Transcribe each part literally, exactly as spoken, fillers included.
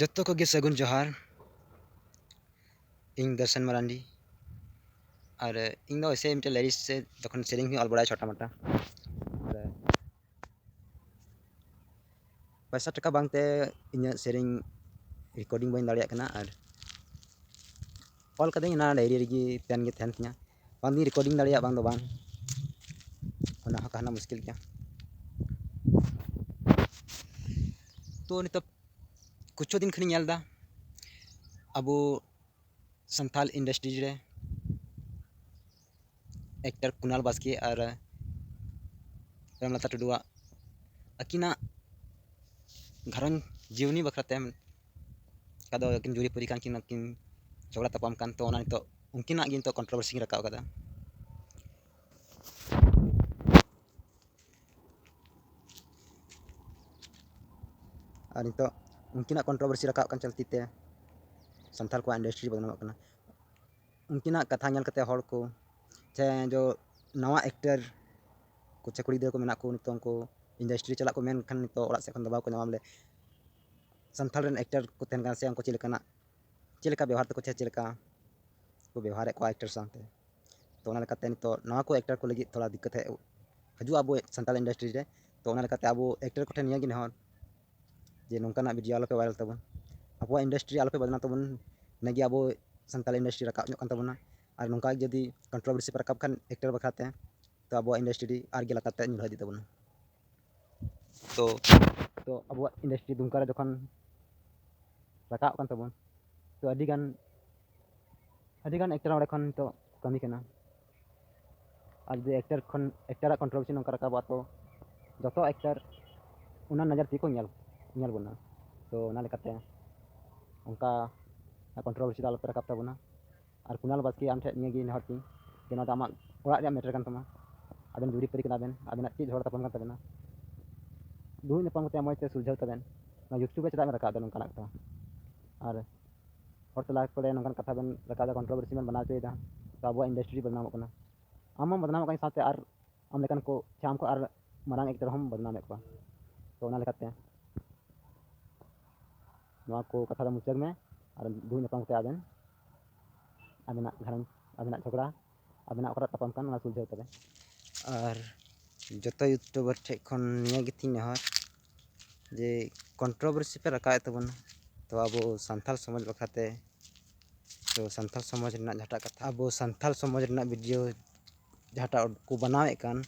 ᱡᱚᱛᱚ ᱠᱚᱜᱮ ᱥᱟᱹᱜᱩᱱ ᱡᱚᱦᱟᱨ᱾ ᱤᱧ ᱫᱚᱨᱥᱚᱱ ᱢᱟᱨᱟᱱᱰᱤ᱾ ᱟᱨ ᱤᱧ ᱫᱚ ᱮᱭᱥᱮ ᱢᱤᱫᱴᱮᱱ ᱞᱤᱨᱤᱠᱥ ᱥᱮ ᱛᱚᱠᱷᱚᱱ ᱥᱮᱨᱮᱧ ᱦᱚᱸᱧ ᱚᱞ ᱵᱟᱲᱟᱭᱟ ᱪᱷᱳᱴᱟ ᱢᱳᱴᱟ᱾ ᱟᱨ ᱯᱚᱭᱥᱟ ᱴᱟᱠᱟ ᱵᱟᱝᱛᱮ ᱤᱧᱟᱹᱜ ᱥᱮᱨᱮᱧ ᱨᱮᱠᱳᱨᱰᱤᱝ ᱵᱟᱹᱧ ᱫᱟᱲᱮᱭᱟᱜ ᱠᱟᱱᱟ᱾ ᱟᱨ ᱚᱞ ᱠᱟᱹᱫᱟᱹᱧ, ᱚᱱᱟ ᱰᱟᱭᱨᱤ ᱨᱮᱜᱮ ᱯᱮᱱ ᱜᱮ ᱛᱟᱦᱮᱱ ᱛᱤᱧᱟᱹ᱾ ᱵᱟᱝ ᱫᱩᱧ ᱨᱮᱠᱳᱨᱰᱤᱝ ᱫᱟᱲᱮᱭᱟᱜ, ᱵᱟᱝ ᱫᱚ ᱵᱟᱝ, ᱚᱱᱟ ᱦᱚᱸ ᱛᱟᱦᱮᱱᱟ ᱢᱩᱥᱠᱤᱞ ᱜᱮᱭᱟ᱾ ᱛᱚ ᱱᱤᱛᱚᱜ ᱠᱤᱪᱷᱩ ᱫᱤᱱ ᱠᱷᱚᱱᱤᱧ ᱧᱮᱞ ᱮᱫᱟ ᱟᱵᱚ ᱥᱟᱱᱛᱟᱲ ᱤᱱᱰᱟᱥᱴᱨᱤ ᱨᱮ ᱮᱠᱴᱟᱨ ᱠᱩᱱᱟᱞ ᱵᱟᱥᱠᱮ ᱟᱨ ᱯᱨᱮᱢᱞᱚᱛᱟ ᱴᱩᱰᱩᱣᱟᱜ ᱟᱹᱠᱤᱱᱟᱜ ᱜᱷᱟᱨᱚᱸᱡᱽ ᱡᱤᱭᱚᱱᱤ ᱵᱟᱠᱷᱨᱟᱛᱮ ᱚᱠᱟ ᱫᱚ ᱟᱹᱠᱤᱱ ᱡᱩᱨᱤ ᱯᱟᱹᱨᱤ ᱠᱟᱱ ᱠᱤᱱ, ᱟᱹᱠᱤᱱ ᱡᱷᱚᱜᱽᱲᱟ ᱛᱟᱯᱟᱢ ᱠᱟᱱ, ᱛᱚ ᱚᱱᱟ ᱱᱤᱛᱚᱜ ᱩᱱᱠᱤᱱᱟᱜ ᱜᱮ ᱱᱤᱛᱚᱜ ᱠᱚᱱᱴᱨᱳᱵᱷᱟᱨᱥᱤ ᱨᱟᱠᱟᱵ ᱟᱠᱟᱫᱟ᱾ ᱟᱨ ᱱᱤᱛᱚᱜ ᱩᱱᱠᱤᱱᱟᱜ ᱠᱚᱱᱴᱨᱳᱵᱷᱟᱨᱥᱤ ᱨᱟᱠᱟᱵ ᱠᱟᱱ ᱪᱚᱞᱛᱤ ᱛᱮ ᱥᱟᱱᱛᱟᱲ ᱠᱚᱣᱟᱜ ᱤᱱᱰᱟᱥᱴᱨᱤ ᱵᱚᱫᱱᱟᱢᱚᱜ ᱠᱟᱱᱟ᱾ ᱩᱱᱠᱤᱱᱟᱜ ᱠᱟᱛᱷᱟ ᱧᱮᱞ ᱠᱟᱛᱮ ᱦᱚᱲ ᱠᱚ, ᱥᱮ ᱡᱚ ᱱᱟᱣᱟ ᱮᱠᱴᱟᱨ ᱠᱚ ᱥᱮ ᱠᱩᱲᱤ ᱜᱤᱫᱽᱨᱟᱹ ᱠᱚ ᱢᱮᱱᱟᱜ ᱠᱚ, ᱱᱤᱛᱚᱜ ᱩᱱᱠᱩ ᱤᱱᱰᱟᱥᱴᱨᱤ ᱪᱟᱞᱟᱜ ᱠᱚ ᱢᱮᱱᱠᱷᱟᱱ ᱱᱤᱛᱚᱜ ᱚᱲᱟᱜ ᱥᱮᱫ ᱠᱷᱚᱱ ᱫᱚ ᱵᱟᱠᱚ ᱧᱟᱢᱟ᱾ ᱵᱚᱞᱮ ᱥᱟᱱᱛᱟᱲ ᱨᱮᱱ ᱮᱠᱴᱟᱨ ᱠᱚ ᱛᱟᱦᱮᱱ ᱠᱟᱱᱟ ᱥᱮ ᱩᱱᱠᱩ ᱪᱮᱫ ᱞᱮᱠᱟᱱᱟᱜ, ᱪᱮᱫ ᱞᱮᱠᱟ ᱵᱮᱣᱦᱟᱨ ᱛᱟᱠᱚ ᱥᱮ ᱪᱮᱫ ᱞᱮᱠᱟ ᱠᱚ ᱵᱮᱣᱦᱟᱨᱮᱫ ᱠᱚᱣᱟ ᱮᱠᱴᱟᱨ ᱥᱟᱶᱛᱮ᱾ ᱛᱚ ᱚᱱᱟ ᱞᱮᱠᱟᱛᱮ ᱱᱤᱛᱚᱜ ᱱᱟᱣᱟ ᱠᱚ ᱮᱠᱴᱟᱨ ᱠᱚ ᱞᱟᱹᱜᱤᱫ ᱛᱷᱚᱲᱟ ᱫᱤᱠᱠᱟᱛ ᱦᱮᱡ ᱦᱤᱡᱩᱜᱼᱟ ᱟᱵᱚ ᱥᱟᱱᱛᱟᱲ ᱤᱱᱰᱟᱥᱴᱨᱤ ᱨᱮ᱾ ᱛᱚ ᱚᱱᱟ ᱞᱮᱠᱟᱛᱮ ᱟᱵᱚ ᱮᱠᱴᱟᱨ ᱠᱚᱴᱷᱮᱱ ᱱᱤᱭᱟᱹ ᱜᱮ ᱱᱮᱦᱚᱨ ᱡᱮ ᱱᱚᱝᱠᱟᱱᱟᱜ ᱵᱷᱤᱰᱤᱭᱳ ᱟᱞᱚᱯᱮ ᱵᱷᱟᱭᱨᱟᱞ ᱛᱟᱵᱚᱱ, ᱟᱵᱚᱣᱟᱜ ᱤᱱᱰᱟᱥᱴᱨᱤ ᱟᱞᱚᱯᱮ ᱵᱚᱫᱱᱟᱢ ᱛᱟᱵᱚᱱ᱾ ᱤᱱᱟᱹᱜᱮ ᱟᱵᱚ ᱥᱟᱱᱛᱟᱲ ᱤᱱᱰᱟᱥᱴᱨᱤ ᱨᱟᱠᱟᱵ ᱧᱚᱜ ᱠᱟᱱ ᱛᱟᱵᱚᱱᱟ᱾ ᱟᱨ ᱱᱚᱝᱠᱟ ᱡᱩᱫᱤ ᱠᱚᱱᱴᱨᱳᱵᱷᱟᱨᱥᱤ ᱯᱮ ᱨᱟᱠᱟᱵ ᱠᱷᱟᱱ ᱮᱠᱴᱟᱨ ᱵᱟᱠᱷᱨᱟ ᱛᱮ, ᱛᱚ ᱟᱵᱚᱣᱟᱜ ᱤᱱᱰᱟᱥᱴᱨᱤ ᱟᱨᱜᱮ ᱞᱟᱛᱟᱨ ᱛᱮ ᱧᱩᱨᱦᱟᱹ ᱤᱫᱤᱜ ᱛᱟᱵᱚᱱᱟ᱾ ᱛᱚ ᱛᱚ ᱟᱵᱚᱣᱟᱜ ᱤᱱᱰᱟᱥᱴᱨᱤ ᱫᱩᱢᱠᱟ ᱨᱮ ᱡᱚᱠᱷᱚᱱ ᱨᱟᱠᱟᱵ ᱠᱟᱱ ᱛᱟᱵᱚᱱ, ᱛᱚ ᱟᱹᱰᱤᱜᱟᱱ ᱟᱹᱰᱤᱜᱟᱱ ᱮᱠᱴᱟᱨ ᱚᱸᱰᱮ ᱠᱷᱚᱱ ᱱᱤᱛᱚᱜ ᱠᱟᱹᱢᱤ ᱠᱟᱱᱟ᱾ ᱟᱨ ᱡᱩᱫᱤ ᱮᱠᱴᱟᱨ ᱠᱷᱚᱱ, ᱮᱠᱴᱟᱨᱟᱜ ᱠᱚᱱᱴᱨᱳᱵᱷᱟᱨᱥᱤ ᱱᱚᱝᱠᱟ ᱨᱟᱠᱟᱵᱚᱜᱼᱟ, ᱛᱚ ᱡᱚᱛᱚ ᱮᱠᱴᱟᱨ ᱚᱱᱟ ᱱᱚᱡᱚᱨ ᱛᱮᱜᱮ ᱠᱚ ᱧᱮᱞ, ᱧᱮᱞ ᱵᱚᱱᱟ᱾ ᱛᱚ ᱚᱱᱟ ᱞᱮᱠᱟᱛᱮ ᱚᱱᱠᱟ ᱠᱚᱱᱴᱨᱳᱵᱷᱟᱨᱥᱤ ᱫᱚ ᱟᱞᱚᱯᱮ ᱨᱟᱠᱟᱵ ᱛᱟᱵᱚᱱᱟ᱾ ᱟᱨ ᱠᱩᱱᱟᱞ ᱵᱟᱥᱠᱮ, ᱟᱢ ᱴᱷᱮᱱ ᱱᱤᱭᱟᱹ ᱜᱮ ᱱᱮᱦᱚᱨ ᱛᱤᱧ ᱡᱮ ᱱᱚᱣᱟ ᱫᱚ ᱟᱢᱟᱜ ᱚᱲᱟᱜ ᱨᱮᱭᱟᱜ ᱢᱮᱴᱟᱨ ᱠᱟᱱ ᱛᱟᱢᱟ, ᱟᱵᱮᱱ ᱡᱩᱨᱤ ᱯᱟᱹᱨᱤ ᱠᱟᱱᱟ ᱵᱮᱱ, ᱟᱵᱮᱱᱟᱜ ᱪᱮᱫ ᱡᱷᱚᱜᱽᱲᱟ ᱛᱟᱯᱟᱢ ᱠᱟᱱ ᱛᱟᱵᱮᱱᱟ, ᱫᱩᱲᱩᱵ ᱧᱟᱯᱟᱢ ᱠᱟᱛᱮ ᱢᱚᱡᱽ ᱛᱮ ᱥᱩᱞᱡᱷᱟᱹᱣ ᱛᱟᱵᱮᱱ᱾ ᱱᱚᱣᱟ YouTube ᱨᱮ ᱪᱮᱫᱟᱜ ᱵᱮᱱ ᱨᱟᱠᱟᱵ ᱮᱫᱟ ᱱᱚᱝᱠᱟᱱᱟᱜ ᱠᱟᱛᱷᱟ? ᱟᱨ ᱦᱚᱲ ᱛᱟᱞᱟ ᱠᱚᱨᱮ ᱱᱚᱝᱠᱟᱱ ᱠᱟᱛᱷᱟ ᱵᱮᱱ ᱨᱟᱠᱟᱵ ᱮᱫᱟ, ᱠᱚᱱᱴᱨᱳᱵᱷᱟᱨᱥᱤ ᱵᱮᱱ ᱵᱮᱱᱟᱣ ᱦᱚᱪᱚᱭᱮᱫᱟ, ᱛᱚ ᱟᱵᱚᱣᱟᱜ ᱤᱱᱰᱟᱥᱴᱨᱤ ᱵᱚᱫᱱᱟᱢᱚᱜ ᱠᱟᱱᱟ᱾ ᱟᱢ ᱦᱚᱸᱢ ᱵᱚᱫᱱᱟᱢᱚᱜ ᱠᱟᱱ ᱥᱟᱶᱛᱮ ᱟᱨ ᱟᱢ ᱞᱮᱠᱟᱱ ᱠᱚ ᱥᱮ ᱟᱢ ᱠᱷᱚᱱ ᱟᱨ ᱢᱟᱨᱟᱝ ᱮᱠᱴᱟᱨ ᱦᱚᱸᱢ ᱵᱚᱫᱱᱟᱢᱮᱫ ᱠᱚᱣᱟ᱾ ᱛᱚ ᱚᱱᱟ ᱞᱮᱠᱟᱛᱮ ᱱᱚᱣᱟ ᱠᱚ ᱠᱟᱛᱷᱟ ᱫᱚ ᱢᱩᱪᱟᱹᱫ ᱢᱮ᱾ ᱟᱨ ᱫᱩᱲᱩᱵ ᱧᱟᱯᱟᱢ ᱠᱟᱛᱮ ᱟᱵᱮᱱ ᱟᱵᱮᱱᱟᱜ ᱜᱷᱟᱨᱚᱸᱡᱽ, ᱟᱵᱮᱱᱟᱜ ᱡᱷᱚᱜᱽᱲᱟ, ᱟᱵᱮᱱᱟᱜ ᱚᱠᱟᱴᱟᱜ ᱛᱟᱯᱟᱢ ᱠᱟᱱ, ᱚᱱᱟ ᱥᱩᱞᱡᱷᱟᱹᱣ ᱛᱟᱵᱮᱱ᱾ ᱟᱨ ᱡᱚᱛᱚ YouTuber ᱴᱷᱮᱡ ᱠᱷᱚᱱ ᱱᱤᱭᱟᱹ ᱜᱮᱛᱤᱧ ᱱᱮᱦᱚᱨ ᱡᱮ controversy ᱯᱮ ᱨᱟᱠᱟᱵᱮᱫ ᱛᱟᱵᱚᱱᱟ, ᱛᱚ ᱟᱵᱚ ᱥᱟᱱᱛᱟᱲ ᱥᱚᱢᱟᱡᱽ ᱵᱟᱠᱷᱨᱟᱛᱮ, ᱛᱚ ᱥᱟᱱᱛᱟᱲ ᱥᱚᱢᱟᱡᱽ ᱨᱮᱱᱟᱜ ᱡᱟᱦᱟᱸᱴᱟᱜ ᱠᱟᱛᱷᱟ, ᱟᱵᱚ ᱥᱟᱱᱛᱟᱲ ᱥᱚᱢᱟᱡᱽ ᱨᱮᱱᱟᱜ video ᱡᱟᱦᱟᱸᱴᱟᱜ ᱠᱚ ᱵᱮᱱᱟᱣᱮᱫ ᱠᱟᱱ,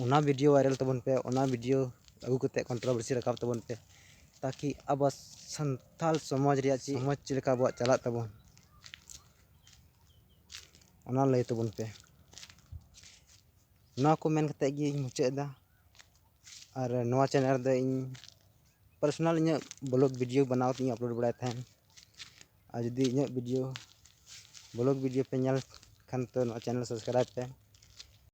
ᱚᱱᱟ video viral ᱛᱟᱵᱚᱱ ᱯᱮ, ᱚᱱᱟ video ᱟᱹᱜᱩ ᱠᱟᱛᱮ controversy ᱨᱟᱠᱟᱵ ᱛᱟᱵᱚᱱ ᱯᱮ, ᱛᱟᱠᱤ ᱟᱵᱚ ᱥᱟᱱᱛᱟᱲ ᱥᱚᱢᱟᱡᱽ ᱨᱮᱭᱟᱜ ᱪᱮᱫ, ᱥᱚᱢᱟᱡᱽ ᱪᱮᱫ ᱞᱮᱠᱟ ᱟᱵᱚᱣᱟᱜ ᱪᱟᱞᱟᱜ ᱛᱟᱵᱚᱱ, ᱚᱱᱟ ᱞᱟᱹᱭ ᱛᱟᱵᱚᱱ ᱯᱮ᱾ ᱱᱚᱣᱟ ᱠᱚ ᱢᱮᱱ ᱠᱟᱛᱮ ᱜᱮ ᱤᱧ ᱢᱩᱪᱟᱹᱫ ᱮᱫᱟ᱾ ᱟᱨ ᱱᱚᱣᱟ channel ᱨᱮᱫᱚ ᱤᱧ personal ᱤᱧᱟᱹᱜ vlog video ᱵᱮᱱᱟᱣ ᱠᱟᱛᱮ ᱤᱧ upload ᱵᱟᱲᱟᱭ ᱛᱟᱦᱮᱱ᱾ ᱟᱨ ᱡᱩᱫᱤ ᱤᱧᱟᱹᱜ video, vlog video ᱯᱮ ᱧᱮᱞ ᱠᱷᱟᱱ, ᱛᱚ ᱱᱚᱣᱟ channel subscribe ᱯᱮ᱾